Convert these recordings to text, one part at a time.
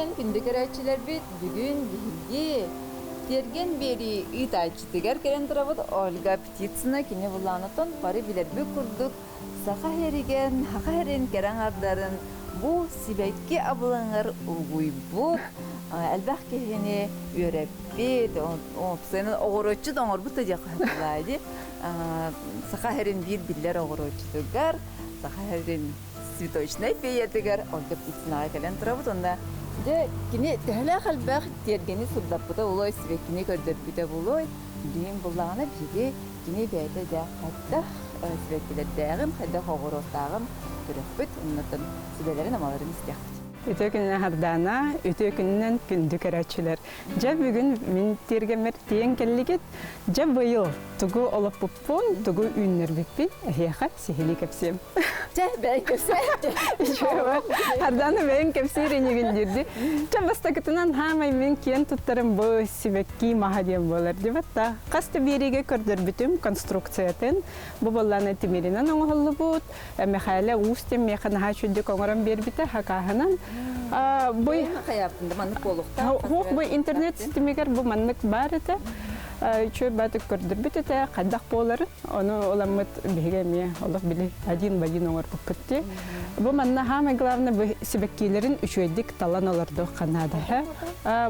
күнүнэн күндү көрөөччүлэрбит, бүгүн биһиги Тиэргэн биэрии ыытааччытыгар кэлэн турабыт Ольга Птицына. Кини былаанытын бары билэрбит курдук саха сиригэр, саха сирин кэрэ аҥардарын бу сибэкки абылаҥар угуйбут, элбэх киһини үөрэппит, уопсайынан оҕуруотчут оҥорбут да диэххэ сөп дии. Саха сирин биир биллэр оҕуруотчутугар, Саха сирин цветочнай феятыгар Ольга Птицынаҕа кэлэн турабыт уонна дьэ кини төһөлөөх элбэх тиэргэни сырдаппыта буолуой, сибэккини көрдөрбүтэ буолуой, билигин буллаҕына биһиги кини бэйэтэ дьэ хайдах сибэккилэрдээҕин, хайдах оҕуруоттааҕын көрүөхпүт, оннуттан сүбэлэрин-амаларын истиэхпит. Үтүө күнүнэн Хардаана, үтүө күнүнэн күндү көрөөччүлэр. Дьэ бүгүн мин тиэргэммэр тиийэн кэллигит. Дьэ быйыл тугу олоппуппун, тугу үүннэрбиппин эһиэхэ сиһилии кэпсиэм. Чэ, бэйэҥ кэпсээ. Ардана бэйэҥ кэпсиир инигин диирди. Чэ, бастакытынан хаамай мин киэн туттарым бу сибэкки маһа диэн буолар дибат да. Хас да биэриигэ көрдөрбүтүм конструкциятын. Бу буоллаана тимиринэн оҥоһуллубут. Мэхээлэ уус диэн миэхэ наһаа үчүгдүк оҥорон биэрбитэ хакааһынан. Бу маннык буолуохтаах. Бу интернет ситимигэр бу маннык баар этэ. Үчүгэй баатык көрдөрбүт этэ, хайдах буоларын. Ону ыламмыт биһиги эмиэ олох били один в один оҥорбуппут дии. Бу манна самое главное бу сибэккилэрин үчүгэйдик талан олордуохха наада.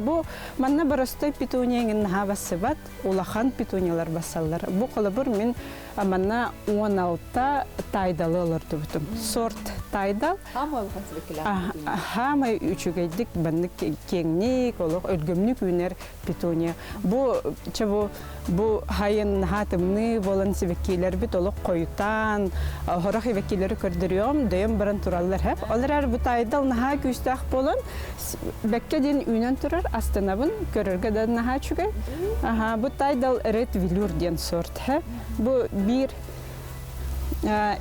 Бу манна боростой петуния иҥин наһаа бассыбат, улахан петуниялар бассаллар. Бу холобур мин манна 16 тайдалы олордубутум. Сорт тайдал. Хаамай улахан сибэккилээх. Хаамай үчүгэйдик маннык киэҥник, олох өлгөмнүк үүнэр петуния. Бу чэ бу бу хайын наһаа тымныы буолан сибэккилэрбит олох хойутаан хорох сибэккилэри көрдөрүөҕүм дөйөн баран тураллар хэп. Ол эрээр бу таайдал наһаа күүстээх буолан бэккэ диэн үүнэн турар астынабын көрөргө да наһаа үчүгэй. Аха бу тайдал Red Velour диэн сорт хэ. Бу биир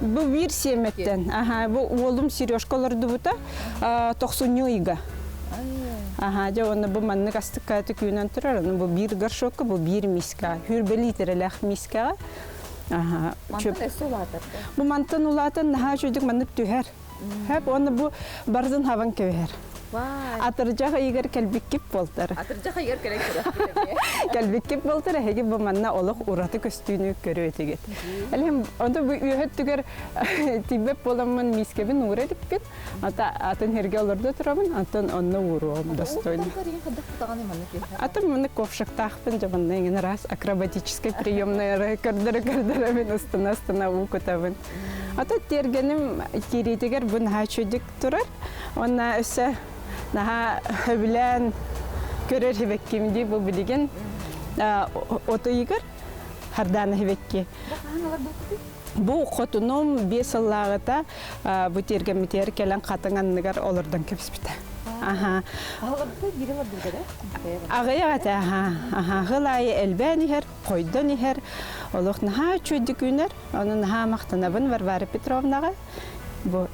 бу биир сиэмэттэн аха бу уолум Сережка олордубута тохсунньу ыйга. Аха, дьэ уонна бу маннык астыкка түкүүнэн турар, ону бу биир горшокка, бу биир миска, хүрбэ литрэлээх мискаҕа. Аха, Мантан өссө улаатар. Бу мантан улаатан наһаа үчүгдүк маннык түһэр. Хэп уонна бу барытын хабан кэбиһэр. Атырдьах ыйыгар кэлбиккип буолтар. Атырдьах ыйыгар кэлэн көрөхпүт Кэлбиккип буолтар эһиги бу манна олох ураты көстүүнү көрүө этигит. Элем онто бу үөһөт түгэр тиийбэт буоламмын миискэбин уура иликпин. Ата атын сиргэ олордо турабын, онтон онно ууруом достойно. Атын маннык ковшиктаахпын дьабанна иҥин араас акробатическай приемнары көрдөрө көрдөрөбүн устуна устуна уу кутабын. Ата тиэргэним киириитигэр бу наһаа үчүгдүк турар. Уонна өссө наһаа сөбүлээн көрөр сибэкким дии бу билигин от ыйыгар хардаана сибэкки. Бу хотунум 5 сыллааҕыта бу тиэргэммитигэр кэлэн хатыҥ анныгар олордон кэбиспитэ. Аха. Аҕыйах этэ, аха. Аха. Хыл аайы элбээн иһэр, хойдон иһэр. Олох наһаа үчүгэйдик үүнэр. Ону наһаа махтанабын Варвара Петровнаҕа. Бу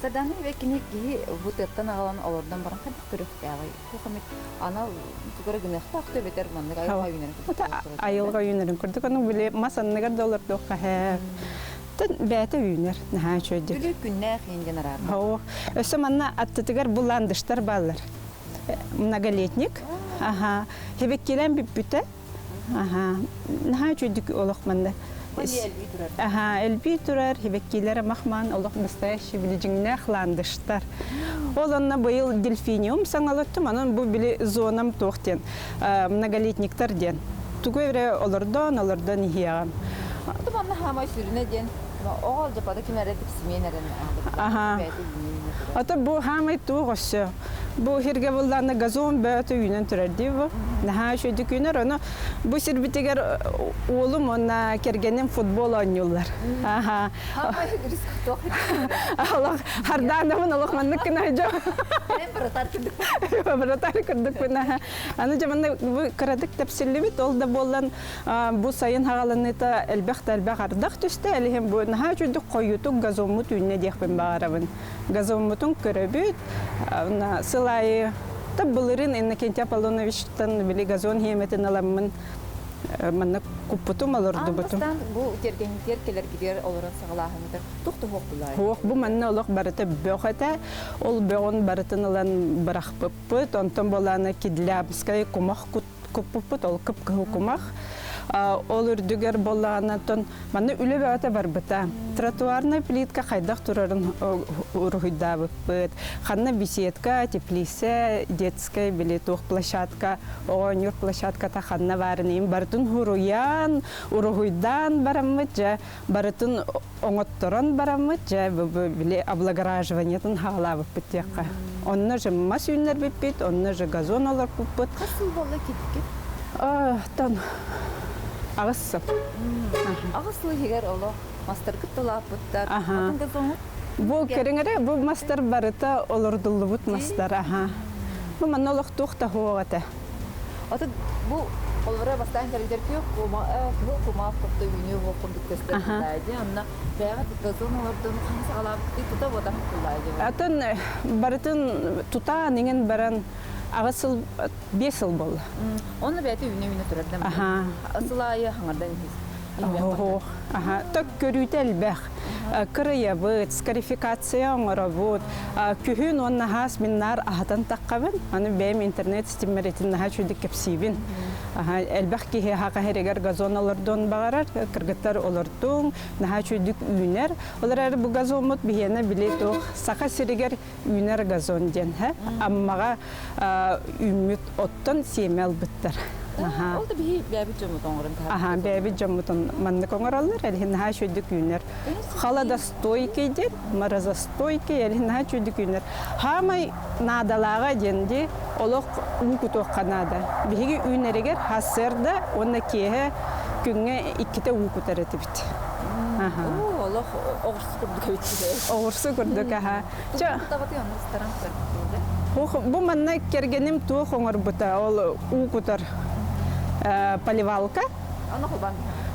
Сардана кини киһи бу тыаттан аҕалан олордон баран хайдах көрүөхтээҕий? Туох эмит анал тугу эрэ гыныахтаах да эбэтэр маннык айылҕа үүнэрин курдук айылҕа үүнэрин курдук ону били мас анныгар да олордуохха һээ бэйэтэ үүнэр наһаа үчүгэйдик Күлүү күннээх иин араарар Оо, өссө манна аттытыгар бу ландыштар бааллар многолетник аха хебеккилэн бүппүтэ Аха, наһаа үчүгдүк олох манна. Аха, элбии турар, хибэккилэр махман олох настоящий били дьиҥнээх ландыштар. Ол онно быйыл дельфиниум саҥалаттым, онон бу били зонам туох диэн, многолетниктар диэн. Тугу эрэ олордон, олордон иһиэҕим. Манна хаамай сүрүнэ диэн оҕо дьапада ким эрэ тиксимиэн эрэн Аха. Ото бу хаамай туох өссө Бу сиргэ буллаана газон бөөтө үүнэн турар дии бу. Наһаа үчүгдүк үүнэр. Ону бу сирбитигэр уолум уонна кэргэним футбол оонньууллар. Аха. Олох хардаанабын олох маннык гына дьо. Братар курдукпун. Аны дьэ манна бу кыратык тэпсиллибит ол да буоллан бу сайын хаҕаланыыта элбэх да элбэх ардах түстэ. Элиһин бу наһаа үчүгдүк хойутук газоммут үүннэ диэхпин баҕарабын. Газоммутун көрөбүт. Сыл аайы былырыын Иннокентий Аполлоновичтан били газон хиэмэтин ыламмын. Манна куппутум олордубутум. Аан бу тиэргэнитигэр кэлэргитигэр олорон саҕалааһыҥҥытар туох туһуох булаай? Суох, бу манна олох барыта бөх этэ. Ол бөҕүн барытын ылан бырахпыппыт. Онтон буолаана Кидлябскай кумах куппуппут, ол кып-кыһыл кумах. Ол үрдүгэр буоллаҕына, манна үлэ бөҕөтө барбыта. Тротуарная плитка хайдах турарын уруһуйдаабыппыт. Ханна беседка, теплица, детская били туох площадка, оонньуур площадката ханна баарын иһин барытын хуруйан, уруһуйдаан бараммыт, дьэ барытын оҥотторон бараммыт, дьэ били облагораживаниетын хаалаабыппыт диэххэ. Онно же мас үүннэрбиппит, онно же газон олорпуппут. Хас сыл буолла киирбиккит? Оттон 8 сыл. 8 сыл иһигэр олох мастаргыт тулааппыттар. Атын газоҥут? Бу кэриҥэрэ бу мастар барыта олордуллубут мастар. Аха. Бу манна олох туох да суох этэ. Аты бу олоро бастаан кэлидэр күөх кыһыл кумаах курдук үүнүү уох курдук көстөр дии. Онно бэйэҕэ газон олордун хаһан саҕалаабыттыы тута буотах куллаа дии. Атын барытын тутаан иҥин баран 8 сыл 5 сыл буолла. Онно бэйэтэ үүнэ-үүнэ турар да. Аха. Сыл аайы хаҥардан Оһох. Аха. Ток көрүүтэ элбэх. Кырыйабыт, скарификация оҥоробут. Күһүн уонна хаас мин наар аһатан таххабын. Аны бэйэм интернет ситиммэр итин наһаа үчүгдүк кэпсиибин. Элбэх киһи аһаҕа иһэригэр газон олордуон баҕарар. Кыргыттар олордуҥ, наһаа үчүгдүк үүнэр. Ол эрээри бу газоммут биһиэнэ били туох Саха сиригэр үүнэр газон диэн Аммаҕа үүммүт оттон сиэмэ ылбыттар. Ол да биһи бэйэбит дьоммут оҥорон Аха, бэйэбит дьоммутун маннык оҥороллор, элиһин наһаа үчүгдүк үүнэр. Холодостойкий диэн, морозостойкий, элиһин наһаа үчүгдүк үүнэр. Хаамай наадалааҕа диэн ди олох уу кутуохха наада. Биһиги үүнэригэр сарсыарда уонна киэһэ күҥҥэ иккитэ уу кутар этибит. Оо, олох оҕурсу курдук эбит. Оҕурсу курдук, аха. Бу манна кэргэним туох оҥорбута, ол уу кутар поливалка. Ону холбоон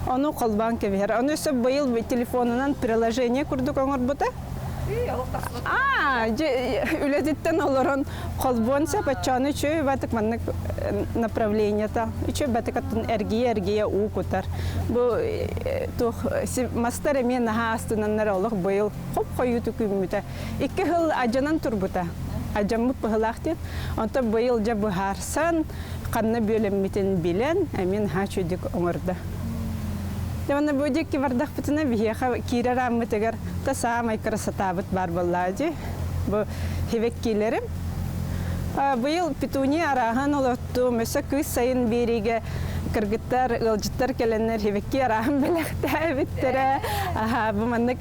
Ону холбоон кэбиһэр. Ону өссө быйыл телефонунан приложение курдук оҥорбута. Аа, үлэтиттэн олорон холбуон сөп, оччону үчүгэй батык маннык направлениета. Үчүгэй батык аттын эргийэ-эргийэ уу кутар. Бу туох мастар эмиэ наһаа астынаннар олох быйыл хоп-хойуутук үүммүтэ. 2 сыл адьанан турбута. Адьаммыт быһылаах диэн. Онтон быйыл дьэ быһаарсан, ханна бүөлэммитин билэн, эмиэ наһаа үчүгдүк оҥордо. Дьэ уонна бу диэки бардахпытына биһиэхэ киирэр ааммытыгар та саамай красотабыт баар буоллаа дии. Бу хивеккилэрим. Быйыл петуния арааһын олоттум. Өссө кыыс сайын биэриигэ кыргыттар, ыалдьыттар кэлэннэр хивекки арааһын бэлэхтээбиттэрэ. Аха, бу маннык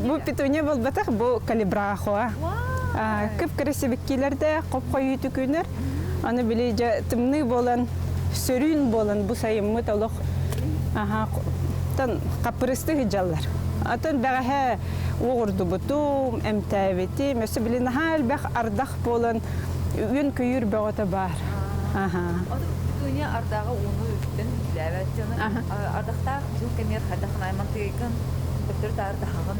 бу петуния буолбатах, бу калибрахоа. Кып-кыра сибиккилэрдээх, хоп-хойуу түкүүнэр. Аны били дьэ тымныы буолан, сөрүүн буолан бу сайыммыт олох аха тан хаппырысты сылдьаллар. Атын бэҕэһээ уоҕурдубутум, эмтээбитим, өссө били наһаа элбэх ардах буолан үөн-көйүүр бөҕөтө баар. Аха. Петуния ардаҕа ууну үттэн үлээбэт дьону ардахтаах дьыл кэмигэр хайдах наймантыйгын төттөрү таары таһаҕын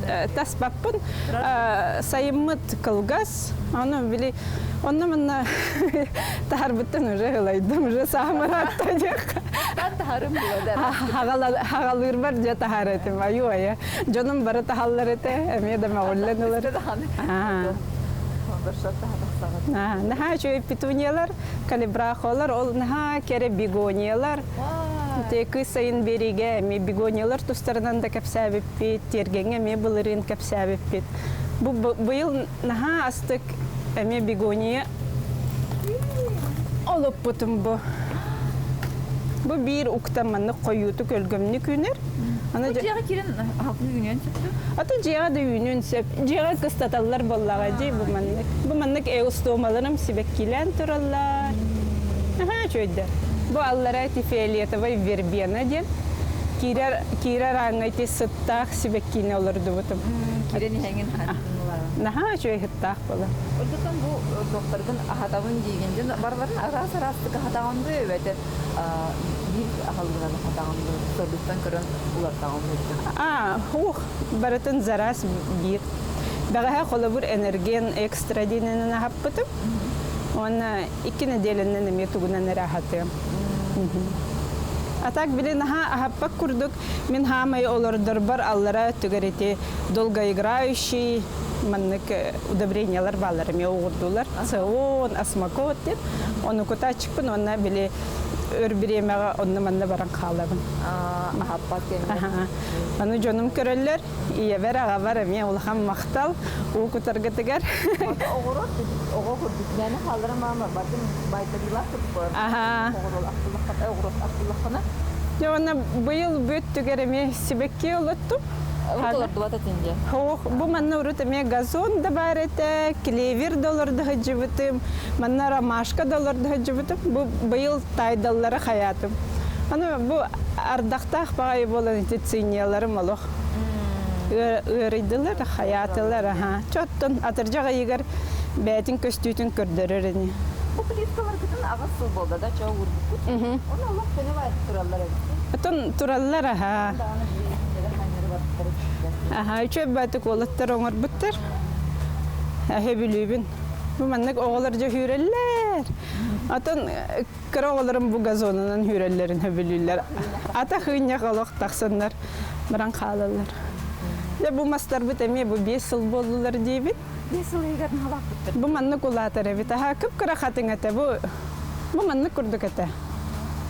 да таспаппын сайыммыт кылгас ону били онно манна таһарбыттан уже ылайдым уже саамыраатта диэххэ таһарым хаҕалыырбар дьэ таһаар этим аю айа дьонум бары таһаллар этэ эмиэ да мөҕүллэн ылар наһаа үчүгэй петуниялар калибрахолар ол наһаа кэрэ бегониялар Те кыыс сайын биэриигэ эмиэ бегониялар тустарынан да кэпсээбиппит, тиэргэҥҥэ эмиэ былырыын кэпсээбиппит. Бу быйыл наһаа астык эмиэ бегония олоппутум бу. Бу биир уктан маннык хойуутук өлгөмнүк үүнэр. Аны дьиэҕэ киирэн алтын үүнүөн сөп Аты дьиэҕэ да үүнүөн сөп. Дьиэҕэ кыстаталлар буоллаҕа дии бу маннык. Бу маннык эустомаларым сибэккилээн тураллар. Аһаа үчүгэйдэр. Бу аллара ити фиолетовай вербена диэн киирэр киирэр ааҥҥа ити сыттаах сибэккини олордубутум. Киирэн иһэҥин хантыҥылаҕын. Наһаа үчүгэй сыттаах буолар. Онтон бу туохтаргын аһатабын диигин дьон барыларын араас араастык аһатаҕын дуу эбэтэр биир аһылыгынан аһатаҕын дуу сордуттан көрөн улартаҕын дуу Аа, ух, барытын зараас биир. Бэҕэһээ холобур энерген экстра диэнинэн аһаппытым. Уонна икки нэдиэлэнэн эмиэ тугунан эрэ аһатыам. А так били наһаа аһаппат курдук мин хаамай олордорбор аллара өттүгэр ити долгоиграющий маннык удобрениялар бааллар эмиэ угурдулар. СОН, осмокот диэн. Ону кутааччыкпын уонна били өр бириэмэҕэ онно-манна баран хаалабын. Аһаппат кэмҥэ. Аны дьонум көрөллөр, ийэбэр, аҕабар эмиэ улахан махтал уу кутаргытыгар. Оҕурот оҕо курдук мээнэ хааллара маама бардым байтарыылаах курдук болар. Оҕурот ахтыллаххына. Дьэ уонна быйыл бүт түгэр эмиэ сибэкки олоттум. Урут олордубат этин дьэ. Ох, бу манна урут эмиэ газон да баар этэ, клевер да олордо сылдьыбытым, манна ромашка да олордо сылдьыбытым. Бу быйыл тайдаллары хайаатым. Аны бу ардахтаах баҕайы буолан ити циннияларым олох ыарыйдылар, хайаатылар, аха. Чоттон атырдьах ыйыгар бэйэтин көстүүтүн көрдөрөр ини. Бу плиткаларгытын аҕыс сыл буолла да чоо уурбуккут. Оны олох көнө баайдык тураллар эбит. Отон тураллар аха. Аха, үчүгэй баатык уолаттар оҥорбуттар. Эһэ бүлүүбүн. Бу маннык оҕолор дьэ үүрэллэр. Отон кыра оҕолорум бу газонунан үүрэллэрин сөбүлүүллэр. Ата хыынньах олох тахсаннар баран хаалаллар. Дьэ бу мастарбыт эмиэ бу 5 сыл буоллулар диибит. 5 сыл иһигэр наһалаахпыттар. Бу маннык улаатар эбит. Аха, кып-кыра хатыҥ этэ. Бу бу маннык курдук этэ.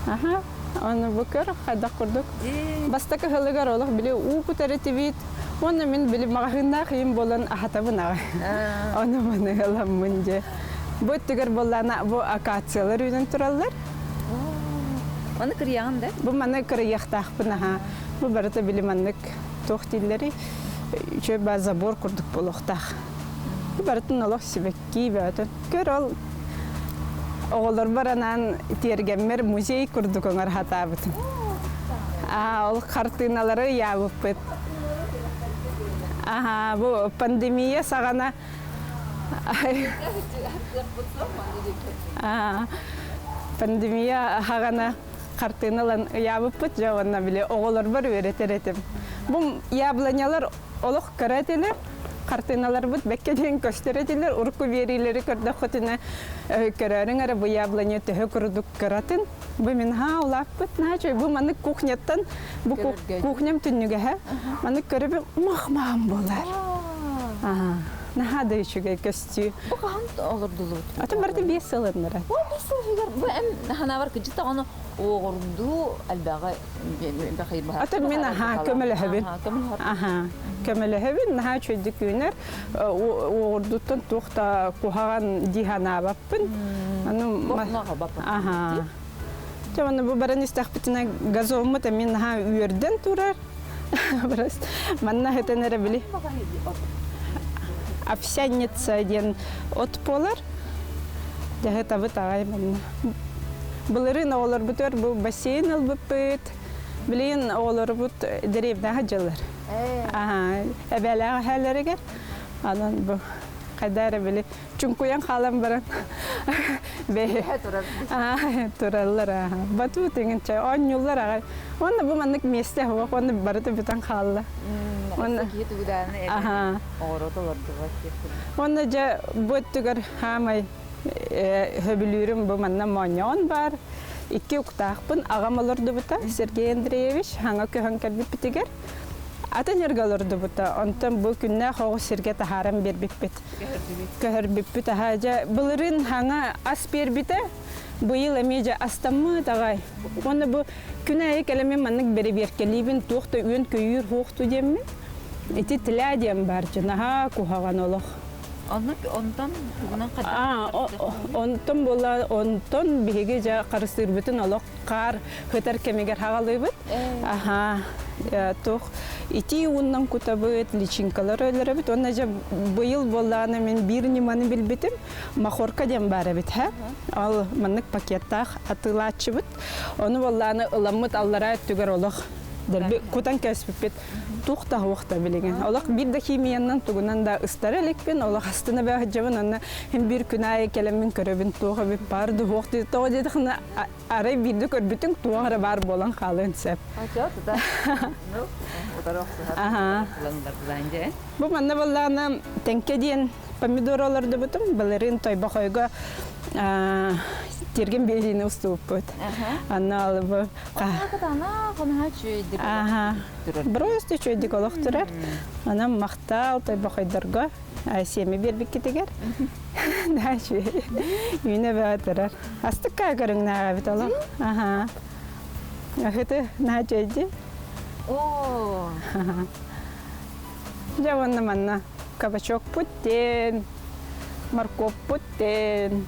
Аха, Оны бу көр хайдах курдук. Бастакы ыһылыгар олох били уу кутар этибит. Уонна мин били маҕаһыыннаах ийим буолан аһатабын аҕай. Ону маны ыламмын дьэ. Бу өттүгэр буоллаана бу акациялар үүнэн тураллар. Маны кырыйаҕын да? Бу маны кырыйыахтаахпын аһа. Бу барыта били маннык туох дииллэрий үчүгэй баа забор курдук буолуохтаах. Бу барытын олох сибэкки бөҕөтүн. Көр ол оҕолорбор анаан тиэргэммэр музей курдук оҥор хатаабытым. Аа, ол хартыыналары ыйаабыппыт. Аха, бу пандемия саҕана пандемия хаҕана хартыына ылан ыйаабыппыт дьэ уонна били оҕолорбор үөрэтэр этим. Бу яблонялар олох кыра этилэр, хартыыналарбыт бэккэ диэн көстөр этилэр. Урукку биэриилэри көрдөххүтүнэ көрөөрүҥ эрэ бу яблоня төһө курдук кыратын. Бу мин haa улааппыт наһаа үчүгэй. Бу маннык кухняттан бу кухням түннүгэһэ маннык көрөбүн мах-маам буолар. Наһаа да үчүгэй көстүү. Бу хаһан олордулубут? Атын барыта 5 сыл ыннара. Бу 5 сыл иһигэр бу эм ханаабар кыдьык даҕаны уоҕурдуу элбэҕи Атын мин аһаа көмөлөһөбүн. Аһаа көмөлөһөбүн наһаа үчүгэйдик үүнэр. Уоҕурдуттан туох да куһаҕан дии санаабаппын. Аны аһаа. Чэ уонна бу баран истэхпитинэ газоммут эмиэ наһаа үөрдэн турар. Манна хытан эрэ били овсяница диэн от буолар. Дьаһытабыт аҕай манна. Былырыын оҕолорбутугар бу бассейн ылбыппыт. Билигин оҕолорбут дэриэбинэҕэ дьыллар. Эбээлээх эһээлэригэр. Онон бу хайда эрэ били чуҥкуйан хаалан баран тураллар батут иҥин чай оонньууллар аҕай уонна бу маннык миэстэ суох уонна барыта бүтэн хаалла уонна киһи тугудааны оҕорот олордубат уонна дьэ бу өттүгэр хаамай Сөбүлүүрүм бу манна моонньоҕон баар. Икки уктаахпын аҕам олордубута Сергей Андреевич хаҥа көһөн кэлбиппитигэр. Атын сиргэ олордубута. Онтон бу күннээх оҕус сиргэ таһааран биэрбиппит. Көһөрбүппүт аһа дьэ былырыын хаҥа ас биэрбитэ. Быйыл эмиэ дьэ астаммыт аҕай. Уонна бу күн аайы кэлэммин маннык бэрэбиэркэлиибин туох да үөн-көйүүр суохту диэммин. Ити тля диэн баар дьэ наһаа куһаҕан олох. Оннук онтон тугунан Онтон буола онтон биһиги дьэ харыстыырбытын олох хаар хытар кэмигэр хаҕалыыбыт. Аха туох итии ууннан кутабыт, личинкалар өлөрөбүт. Уонна дьэ быйыл буоллаҕына мин биир ньыманы билбитим. Махорка диэн баар эбит һэ. Ол маннык пакеттаах атыылааччыбыт. Ону буоллаҕына ыламмыт аллараа өттүгэр олох дэлби кутан кээспиппит. Туох да суох да билигин. Олох биир да химиянан тугунан да ыстара иликпин, олох астына бэһдьэбин, онно хин биир күн аайы кэлэммин көрөбүн, туох эбит баар да суох дии. Тоҕо диэтэххинэ арай биирдэ көрбүтүҥ туох эрэ баар буолан хаалыан сөп. Аха. Бу манна буоллаҕына тэҥкэ диэн помидор олордубутум. Былырыын Тойбохойго Тирген биэриини устубуппут. Анна ол бу Просто үчүгэйдик олох турар. Онон махтал тойбохойдорго сиэми биэрбиккитигэр. Наһаа үчүгэй. Үүнэ бөҕө турар. Астыкка көрүҥнээҕэ эбит олох. Аха. Ыһыты наһаа үчүгэйди. Оо. Дьэ уонна манна кабачокпут диэн, моркуоппут диэн.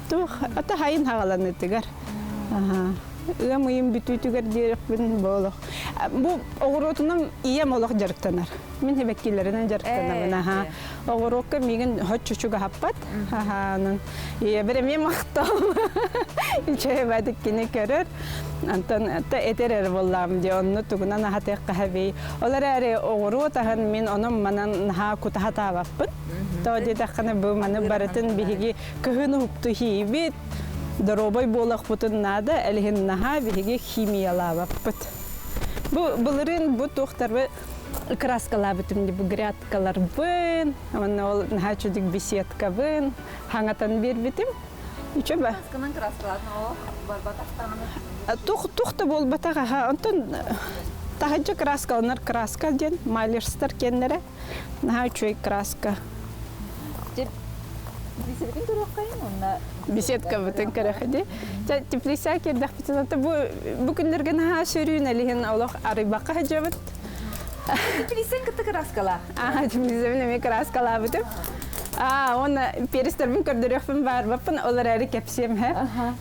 Туох ата хайын хаҕаланытыгар. Ыам ыйын бүтүүтүгэр диэрэхпин бу олох. Бу оҕуруотунан ийэм олох дьарыктанар. Мин хибэккилэринэн дьарыктанабын. Аха. Оҕуруокка миигин хоччу чугаһаппат. Аха, онон ийэбэр эмиэ махтал. Үчүгэй баатык кини көрөр. Антон та этэр эрэ буоллаҕым дии, онно тугунан аһатыахха хэбий. Ол эрээри оҕуруот аһын мин онон-манан наһаа кутаһатаабаппын. Тоҕо диэтэххинэ бу маны барытын биһиги кыһын уһукту иһиибит, доруобай буолуохпутун наада, элиһин наһаа биһиги химиялаабаппыт. Бу былырыын бу туохтарбы краскалаабытым дии, бу грядкаларбын, уонна ол наһаа үчүгэй беседкабын хаҥатан биэрбитим. Үчүгэй. Красканан краскалаатын ол барбатах даҕаны. Тух тух да буолбатах аха. Онтон таһырдьа краскаланар краска диэн малярстар киэннэрэ наһаа үчүгэй краска. Беседкин көрүөххэйин уонна беседкабытын көрөхүдү. Теплица киирдэхпитин бу бу күннэргэ наһаа сөрүүн элиһин олох арыйбакка сылдьабыт. Теплицэн кытта краскалаа. Аа, теплицэбин эмиэ краскалаабытым. Аа, уонна перестербин көрдөрүөхпүн баарбаппын, ол эрээри кэпсиэм һэ.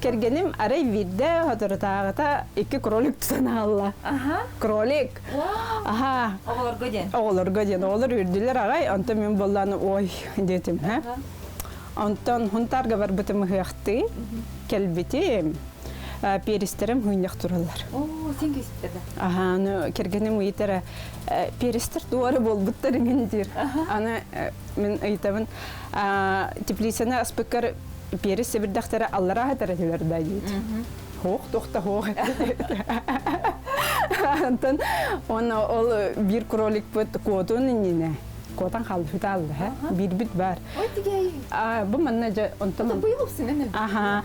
Кэргэним арай биирдэ соторутааҕыта икки кролик тутан аалла. Кролик. Аха. Оҕолорго диэн. Оҕолорго диэн. Оҕолор үрдүлэр аҕай, онтон мин буоллааны ой диэтим һэ. Онтон Хунтаарга барбытым ыһыахтыы кэлбитим. Перестерим хыынньах тураллар. Оо, син киспитэ. Аха, аны кэргэним ыйытара перестер туора буолбуттар иҥин диир. Аны мин ыйытабын теплицаны аспыккар перес сэбирдэхтэрэ аллараа сытар этилэр да диит. Хоох туохта хоох Антон уонна ол биир кроликпыт куотун иннинэ куотан хаалбыта алла биирбит бар. Ой, тигэй. Бу манна дьэ онтон Быйыл Аха.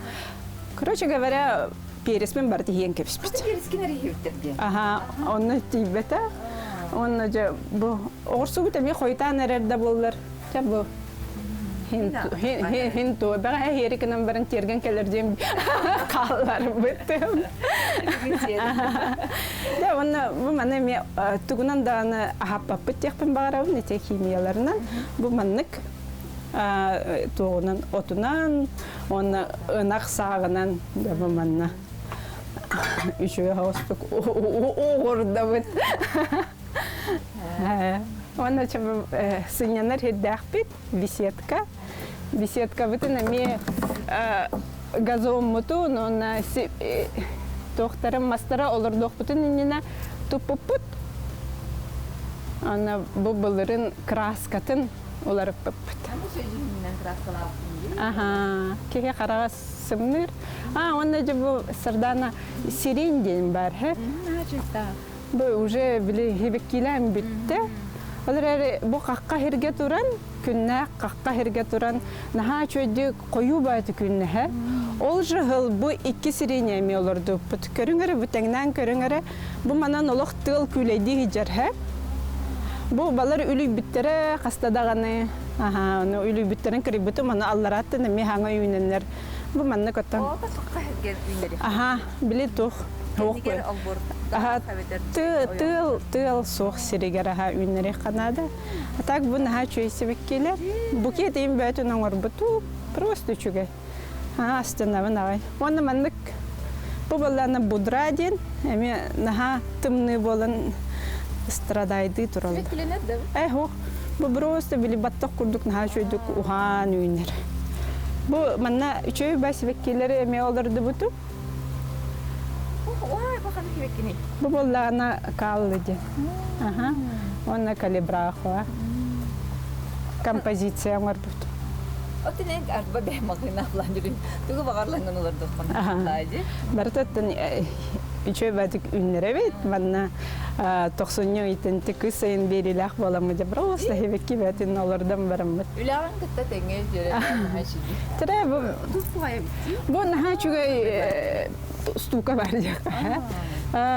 Короче говоря, пересмен барыт иһиэн кэбиспит. Перескин эрихибиттер диэн. Аха, онно тиийбэтэ. Онно дьэ бу оҕурсубут эмиэ хойутаан эрэр да буоллар. Чэ бу хин туо бэҕэһээ иһиэри гынан баран тиэргэн кэлэр диэн хаалларбытым. Дьэ уонна бу маны эмиэ тугунан даҕаны аһаппаппыт диэхпин баҕарабын ити химияларынан. Бу маннык туоҕунан отунан уонна ынах сааҕынан дьэ бу манна үчүгэй соҕустук уҕурдабыт. Уонна сынньанар сирдээхпит беседка. Беседкабытын эмиэ газоммутун уонна туохтарын мастара олордуохпутун иннинэ туппуппут. Аны бу былырын краскатын уларыппыппыт. Аха, киһи хараҕа сымныыр. А, уонна дьэ бу Сардана сирень диэн баар, һэ? Бу уже били хибиккилээн бүттэ. Ол эрээри бу хахха сиргэ туран, күннээх хахха сиргэ туран наһаа үчүгэйдик хойуу баайты күннэһэ. Ол же сыл бу икки сириини эмиэ олордуппут. Көрүҥ эрэ, бу тэҥнээн көрүҥ эрэ, бу манан олох тыал күүлэйдии сылдьар һэ. Бу балар үлүйбүттэрэ хаста даҕаны, аһаа, ону үлүйбүттэрин кырыйбытым, ону алларааттан эмиэ хаҥа үүнэннэр бу манна көттөн. Аһаа, били туох тыал тыал суох сиригэр аһа үүннэриэххэ наада. А так бу наһаа үчүгэй сибэккилэр. Букет иин бөтүн оҥорбуту просто үчүгэй. Аа астынабын аҕай. Уонна маннык бу буоллаана будра диэн эмиэ наһаа тымныы буолан страдайдыы тураллар. Э һуох бу просто били баттах курдук наһаа үчүгэйдик уһаан үүнэр. Бу манна үчүгэй бай сибэккилэри эмиэ олордубутум. Бу буоллаҕына Каллы диэн. Аха. Уонна Калибрахуа. Композиция оҥорбут. Отun эн арба бэһмалынаахлаан жүрүн тугу баҕарлаҥын олордоххун. Барытаттан үчүгэй баатык үүннэрэбит. Манна тохсунньу ыйтын кыс сайын биэриилээх буоламмыт дьэ просто хибикки бээтин олордон бараммыт. Үлэҕин кытта тэҥҥэ дьүөрэлээн Тирэ бу бу наһаа үчүгэй стука бар диэххэ.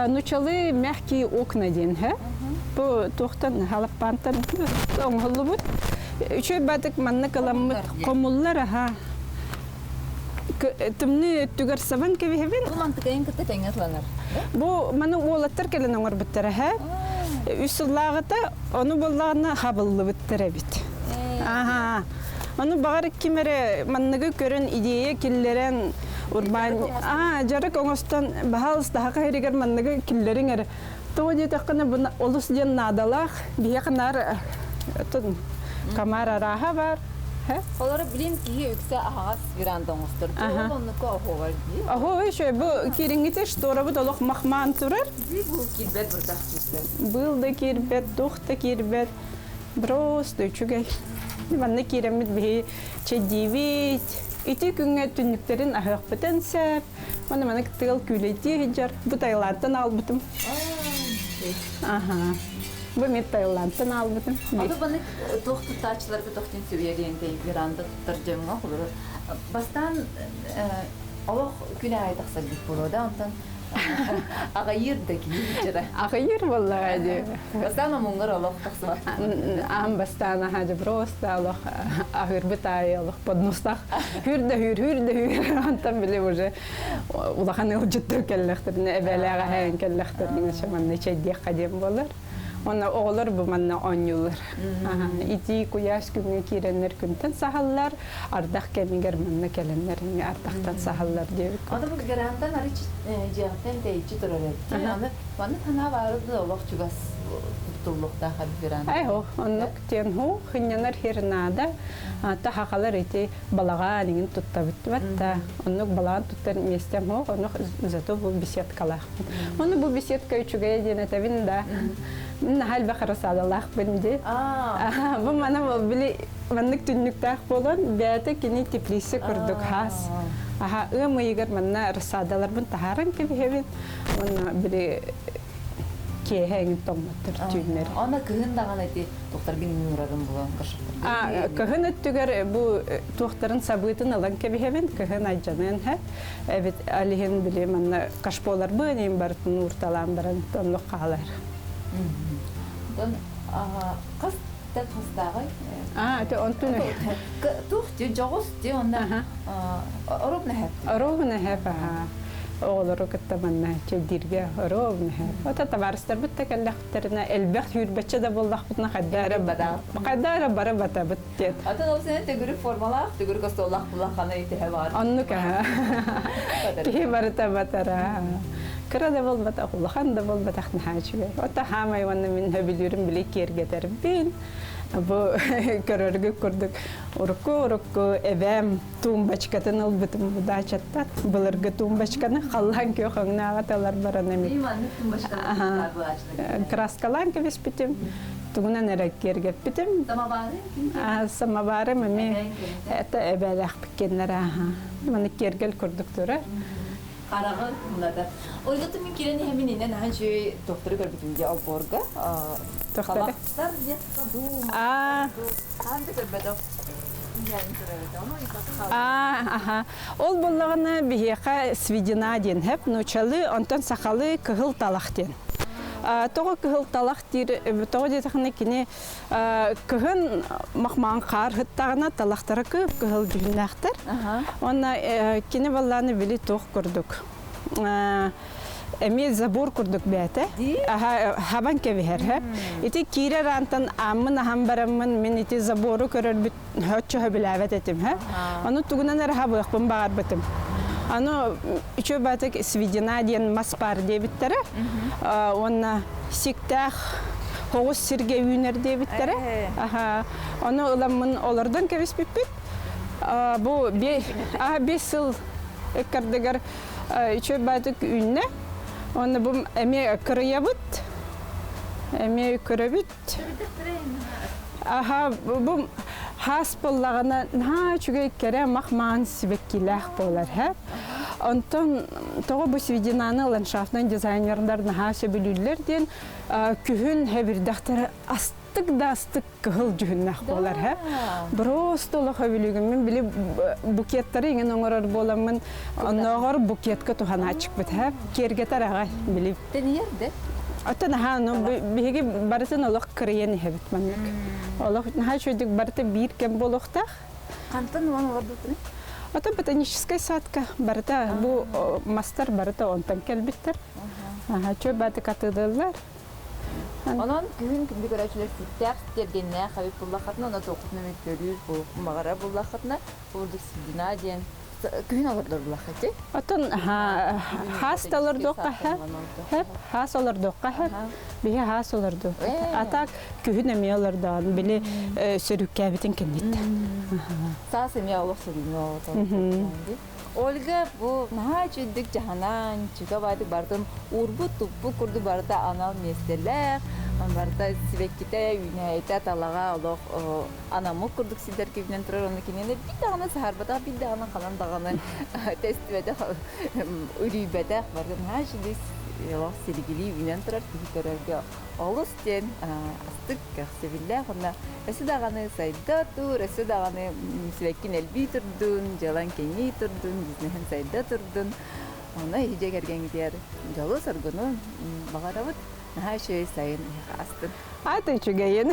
Нучалы мягкие окна диэн һэ. Бу туохтан халаппаантан оҥоһуллубут. Үчүгэй баатык манна кыламмыт хомуллар аха. Тымныы өттүгэр сабан кэбиһэбин. Бу мантыкайын кытта тэҥҥэ атланар. Бу маны уолаттар кэлэн оҥорбуттара һэ. Үс сыллааҕыта ону буоллаҕына хабыллыбыттар эбит. Аха. Ону баҕар ким эрэ манныгы көрөн идея киллэрэн урбаан аа дьарык оҥостон баһаалыста саха сиригэр манныгы киллэриҥ эрэ. Тоҕо диэтэххинэ бу олус диэн наадалаах биһиэхэ наар комар арааһа баар. Олору билим киһи үксэ аһаҕас веранда оҥостор. Ол оннукка оһуобар дии. Оһуо еще бу кириҥҥити шторабыт олох махмаан турар. Бу киирбэт бырдах киирбэт. Быыл да киирбэт, туох да киирбэт. Просто үчүгэй. Манна киирэммит биһи чэйдиибит. Ити күҥҥэ түннүктэрин аһыахпытын сөп. Манна маннык тыал күүлэйдии сылдьар. Бу Таиландтан аалбытым. Аха. Бу мен Таиландтан аалбытым. Аты баны туох туттааччыларга туох диэн сүбэлиэҥ веранда туттар дьоҥҥо холобур бастаан олох күн аайы тахсар бит буолуо да онтон Аҕайыыр да киһи сылдьара. Аҕайыыр буоллаҕа дии. Бастаан омуҥҥар олох тахсыбат. Аан бастаан аһаа дьэ просто олох аһыырбыт аайы олох поднустах хүр да хүр, хүр да хүр. Онтон били уже улахан ыалдьыттар кэллэхтэринэ эбээлээх эһээн кэллэхтэринэ манна чэйдиэххэ диэн буолар. Уонна оҕолор бу манна оонньууллар. Итии куйаас күҥҥэ киирэннэр күнтэн саһаллар, ардах кэмигэр манна кэлэннэр эмиэ ардахтан саһаллар диэбит. Ото бу грантан арыч дьиэҕиттэн тэйиччи турар эбит. Аны манна санаа баара да олох чугас туттуллуохтаах эбит грант. Айхо, оннук диэн ху хынньанар хир наада. Та хахалар ити балаҕаан иҥин туттабыт да оннук балаҕан туттар миэстэм суох, оннук зато бу беседкалаахпын. Ону бу беседка үчүгэйэ диэн этэбин да, наһаа элбэх рассадалаахпын дии. Бу мана били маннык түннүктээх буолан, бэйэтэ кини теплица курдук хаас. Аха, ыам ыйыгар манна рассадаларбын таһааран кэбиһэбин. Уонна били киэһэ эҥин тоҥмоттор түүннэр. Аны кыһын даҕаны ити туохтаргын уурарын булан А, кыһын өттүгэр бу туохтарын сабыытын ылан кэбиһэбин, кыһын айдьаныан һэ. Эбит алиһин били манна кашполарбын иин барытын уурталаан баран оннук хаалар. Онтон хас тэн хастааҕый? А, это онтун Тух ти дьоҕус ти онна ровно хэп. Ровно хэп, аха. Оҕолору кытта манна чэйдииргэ ровно хэп. Ото табаарыстарбыт да кэллэхтэринэ элбэх сүүрбэччэ да буоллахпытына хайда эрэ хайда эрэ бары батабыт диэн. Атын ол сен төгүрүк формалаах, төгүрүк остуоллаах булаххана итэһэ бар. Оннук аха. Киһи барыта батара. Кыра да буолбатах, улахан да буолбатах наһаа үчүгэй. Ото хаамай уонна мин сөбүлүүрүм били киэргэтэрбин. Бу көрөргүт курдук урукку-урукку эбээм тумбочкатын ылбытым бу даачаттан. Былыргы тумбочканы халлаан күөх өҥнөөҕө талар баран эмит. Краскалаан кэбиспитим. Тугунан эрэ киэргэппитим. Самовары? Самоварым эмиэ это эбээлээхпиккиннэр аха. Маны киэргэл курдук турар. Хараҕы тумнатар. Ойготу мин кирен иһэмин иннен ахан үчүгэй тохтору көрбүтүм дии олбуорга. Тохтору? Талахтар диэххэ дуу, Аа, хаан да көрбөтөх. Аа, аха. Ол буоллаҕына биһиэхэ сведена диэн хэп, нуучалыы, онтон сахалыы кыһыл талах диэн. Тоҕо кыһыл талах диир, тоҕо диэтэххинэ кини кыһын махмаан хаар сыттаҕына талахтара кып-кыһыл дьүһүннээхтэр. Уонна кини баллааны били туох курдук эмиэ забор курдук бэйэтэ хабан кэбиһэр ити киирэр аантан ааммын аһан бараммын мин ити забору көрөрбүт оччо сөбүлээбэт этим ону тугунан эрэ хабыахпын баҕарбытым аны үчүгэй баатык сведена диэн мас баар диэбиттэрэ уонна сиктээх хоҕус сиргэ үүнэр диэбиттэрэ ону ыламмын олордон кэбиспиппит бу 5 сыл ыккардыгар үчүгэй баатык үүннэ уонна бу эмиэ кырыйабыт эмиэ көрөбүт аха бу хаас буоллаҕына наһаа үчүгэй кэрэ мах маҥан сибэккилээх буолар һэ. Онтон тоҕо бу свидинаны ландшафтнай дизайнердар наһаа сөбүлүүллэр диэн күһүн хэбирдэхтэрэ астык да астык кыһыл дьүһүннээх буолар һэ. Просто олох өбүлүгүммүн били букеттары иҥэн оҥорор буоламмын оннооҕор букетка туһанааччыкпыт һэ. Киэргэтэр аҕай били. Тэнийэр да? Оттон аһаа ну биһиги барытын олох кырыйан иһэбит маннык. Олох наһаа үчүгүйдүк барыта биир кэм буолуохтаах. Хантан уон олорбутун? Ото ботаническай садка барыта бу мастар барыта онтон кэлбиттэр. Аха чө баты катыдыллар. Онон күһүн күндү көрөөччүлэр сүттээх тиэргэннээх эбит буллаххытына, онно туоххутун эмит көрүүр маҕара буллаххытына, курдук Сидина диэн күһүн олордор буллаххыт Оттон хаас да олордуохха хэп, хаас олордуохха хэп, биһи хаас олорду. А так күһүн эмиэ олордоон, били сөрүккээбитин кэнниттэн. Саас эмиэ олох сөрүүнү Ольга бу наһаа үчүгдүк дьаһанан, чуга баайдык барытын уурбут-туппут курдук барыта анал миэстэлээх, барыта сибэккитэ, үүнээйитэ, талаҕа олох анаммыт курдук сирдэр кибинэн турар. Ону кинини биир даҕаны саһарбатах, биир даҕаны ханан даҕаны тестибэтэх, үлүйбэтэх, барыта наһаа үчүгэй олох силигилии үүнэн турар киһи көрөргө олус диэн астык кэхсэбиллээх уонна өссө даҕаны сайда тур, өссө даҕаны сибэккин элбии турдун, дьыалаҥ кэҥии турдун, бизнеһин сайда турдун. Онно эһи дьиэ кэргэҥҥитигэр дьолу-соргуну баҕарабыт. Наһаа үчүгэй сайын эһиэхэ астын. Аты үчүгэйин.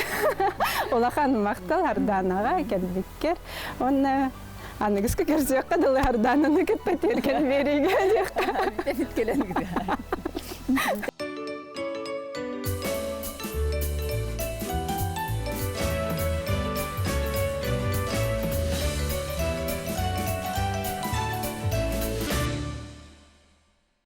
Улахан махтал Ардаанаҕа кэлбиккэр. Уонна аныгыскы көрсүөххэ дылы Ардаананы кытта тиэргэн биэриигэ диэххэ. Бүтэбит кэлэн.